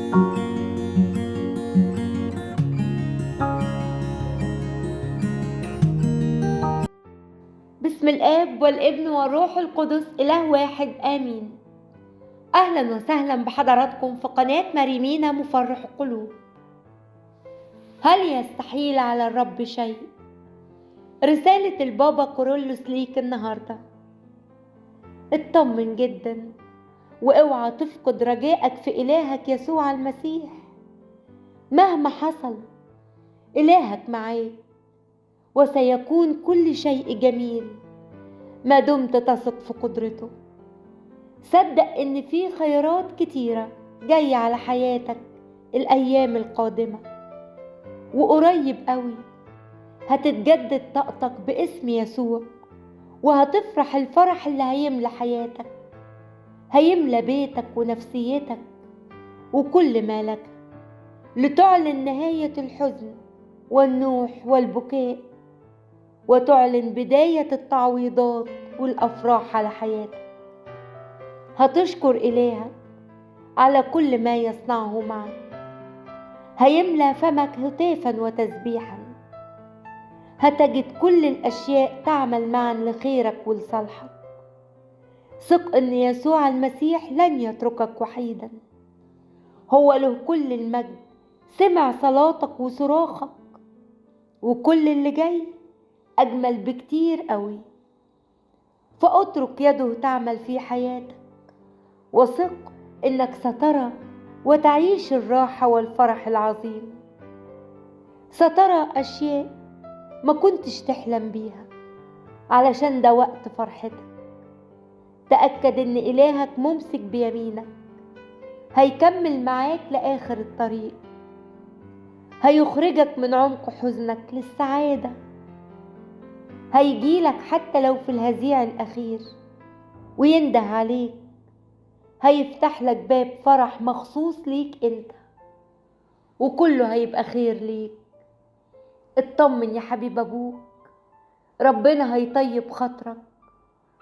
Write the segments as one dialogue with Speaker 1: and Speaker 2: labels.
Speaker 1: باسم الآب والابن والروح القدس إله واحد آمين. أهلا وسهلا بحضراتكم في قناة مريمينا مفرح القلوب. هل يستحيل على الرب شيء؟ رسالة البابا كورولوس ليك النهاردة. اطمن جدا واوعى تفقد رجائك في إلهك يسوع المسيح. مهما حصل إلهك معاك، وسيكون كل شيء جميل ما دمت تثق في قدرته. صدق إن في خيرات كتيرة جاية على حياتك الأيام القادمة، وقريب قوي هتتجدد طاقتك باسم يسوع، وهتفرح الفرح اللي هيملى حياتك، هيملى بيتك ونفسيتك وكل ما لك، لتعلن نهاية الحزن والنوح والبكاء، وتعلن بداية التعويضات والأفراح على حياتك. هتشكر إلهك على كل ما يصنعه معك، هيملى فمك هتافا وتسبيحا. هتجد كل الأشياء تعمل معا لخيرك ولصالحك. ثق إن يسوع المسيح لن يتركك وحيدا، هو له كل المجد، سمع صلاتك وصراخك، وكل اللي جاي أجمل بكتير قوي. فأترك يده تعمل في حياتك، وثق إنك سترى وتعيش الراحة والفرح العظيم. سترى أشياء ما كنتش تحلم بيها، علشان ده وقت فرحتك. تأكد إن إلهك ممسك بيمينك، هيكمل معاك لآخر الطريق، هيخرجك من عمق حزنك للسعادة، هيجيلك حتى لو في الهزيع الأخير وينده عليك، هيفتح لك باب فرح مخصوص ليك انت، وكله هيبقى خير ليك. اطمن يا حبيب ابوك، ربنا هيطيب خاطرك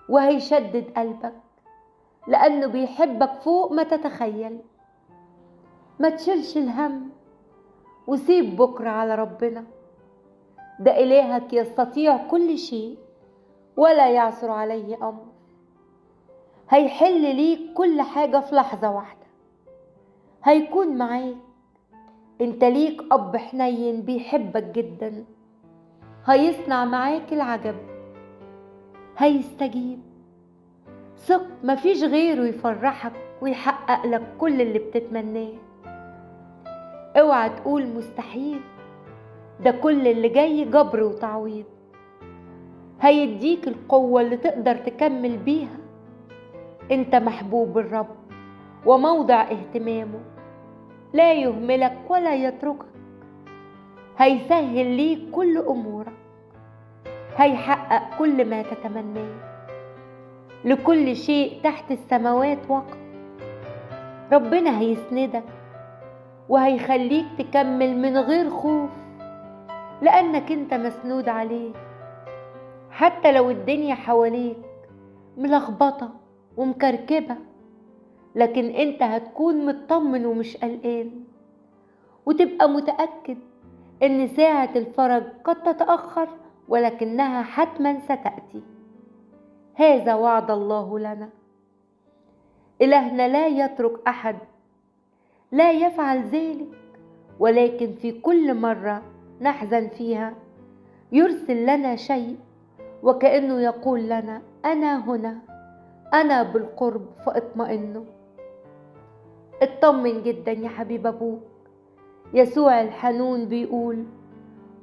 Speaker 1: وهيشدد قلبك، لأنه بيحبك فوق ما تتخيل. ما تشيلش الهم وسيب بكرة على ربنا، ده إلهك يستطيع كل شيء ولا يعثر عليه أمر. هيحل ليك كل حاجة في لحظة واحدة، هيكون معاك. انت ليك أب حنين بيحبك جدا، هيصنع معاك العجب، هيستجيب. ثق مفيش غيره يفرحك ويحقق لك كل اللي بتتمناه. اوعى تقول مستحيل، ده كل اللي جاي جبر وتعويض. هيديك القوة اللي تقدر تكمل بيها. انت محبوب الرب وموضع اهتمامه، لا يهملك ولا يتركك. هيسهل ليك كل امورك، هيحقق كل ما تتمناه. لكل شيء تحت السماوات وقت. ربنا هيسندك وهيخليك تكمل من غير خوف، لأنك انت مسنود عليه. حتى لو الدنيا حواليك ملخبطة ومكركبة، لكن انت هتكون مطمن ومش قلقان، وتبقى متأكد ان ساعة الفرج قد تتأخر ولكنها حتما ستأتي. هذا وعد الله لنا. إلهنا لا يترك أحد، لا يفعل ذلك، ولكن في كل مرة نحزن فيها يرسل لنا شيء، وكأنه يقول لنا أنا هنا، أنا بالقرب فاطمئنوا. اطمن جدا يا حبيب أبوك. يسوع الحنون بيقول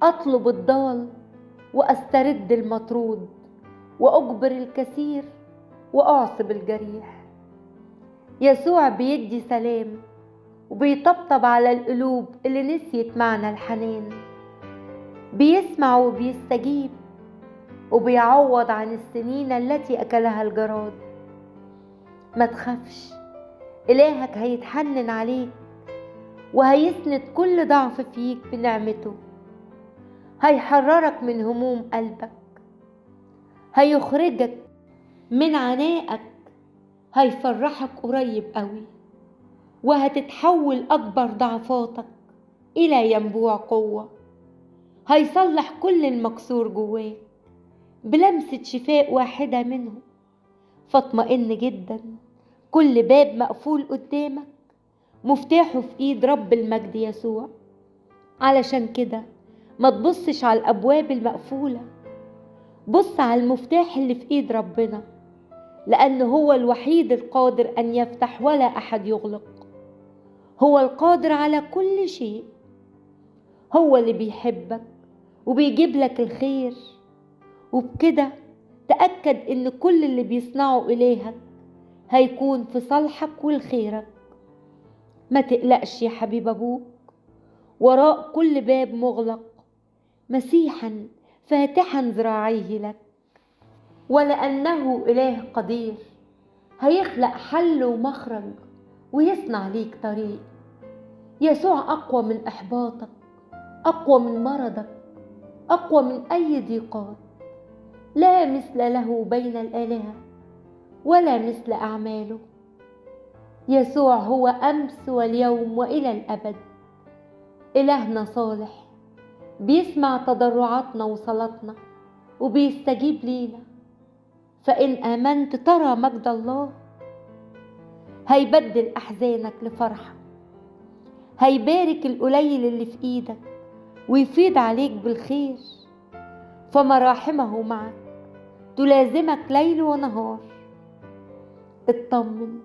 Speaker 1: أطلب الضال وأسترد المطرود، وأجبر الكثير وأعصب الجريح. يسوع بيدي سلام وبيطبطب على القلوب اللي نسيت معنى الحنان. بيسمع وبيستجيب وبيعوض عن السنين التي أكلها الجراد. ما تخافش، إلهك هيتحنن عليك وهيسند كل ضعف فيك بنعمته. هيحررك من هموم قلبك، هيخرجك من عنائك، هيفرحك قريب قوي. وهتتحول أكبر ضعفاتك إلى ينبوع قوة. هيصلح كل المكسور جواك بلمسة شفاء واحدة منه. فاطمئن جدا، كل باب مقفول قدامك مفتاحه في ايد رب المجد يسوع. علشان كده ما تبصش على الأبواب المقفولة، بص على المفتاح اللي في ايد ربنا، لأنه هو الوحيد القادر أن يفتح ولا أحد يغلق. هو القادر على كل شيء، هو اللي بيحبك وبيجيب لك الخير. وبكده تأكد إن كل اللي بيصنعه إلهك هيكون في صالحك والخيرك. ما تقلقش يا حبيب أبوك، وراء كل باب مغلق مسيحا فاتحا ذراعيه لك. ولأنه إله قدير هيخلق حل ومخرج ويصنع ليك طريق. يسوع أقوى من إحباطك، أقوى من مرضك، أقوى من أي ضيقات. لا مثل له بين الآلهة ولا مثل أعماله. يسوع هو أمس واليوم وإلى الأبد. إلهنا صالح، بيسمع تضرعاتنا وصلاتنا وبيستجيب لينا. فإن آمنت ترى مجد الله. هيبدل أحزانك لفرحة، هيبارك القليل اللي في إيدك ويفيض عليك بالخير. فمراحمه معك تلازمك ليل ونهار. اطمن،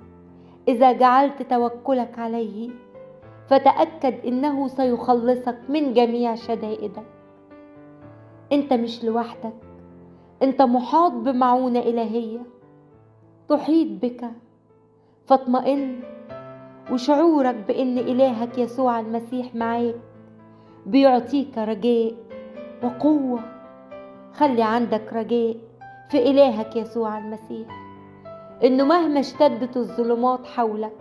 Speaker 1: إذا جعلت توكلك عليه فتأكد إنه سيخلصك من جميع شدائدك. أنت مش لوحدك، أنت محاط بمعونة إلهية تحيط بك. فاطمئن، وشعورك بإن إلهك يسوع المسيح معاك بيعطيك رجاء وقوة. خلي عندك رجاء في إلهك يسوع المسيح، إنه مهما اشتدت الظلمات حولك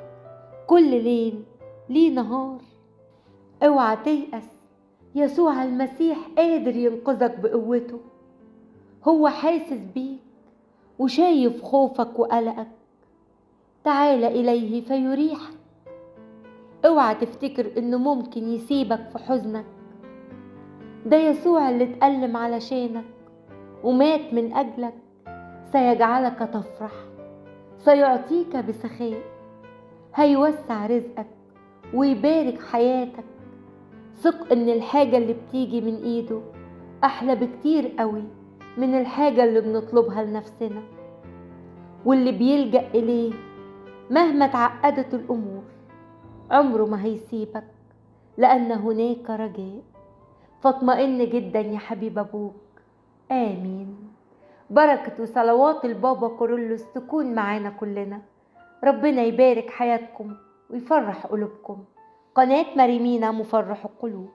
Speaker 1: كل ليل ليه نهار. اوعى تيأس، يسوع المسيح قادر ينقذك بقوته. هو حاسس بيك وشايف خوفك وقلقك. تعال إليه فيريحك. اوعى تفتكر إنه ممكن يسيبك في حزنك. ده يسوع اللي اتألم علشانك ومات من أجلك سيجعلك تفرح، سيعطيك بسخاء، هيوسع رزقك ويبارك حياتك. ثق إن الحاجة اللي بتيجي من إيده أحلى بكتير قوي من الحاجة اللي بنطلبها لنفسنا. واللي بيلجأ إليه مهما تعقدت الأمور عمره ما هيسيبك، لأن هناك رجاء. فاطمئن جدا يا حبيب أبوك. آمين. بركة وصلوات البابا كورولوس تكون معانا كلنا. ربنا يبارك حياتكم ويفرح قلوبكم. قناة مريمينا مفرح القلوب.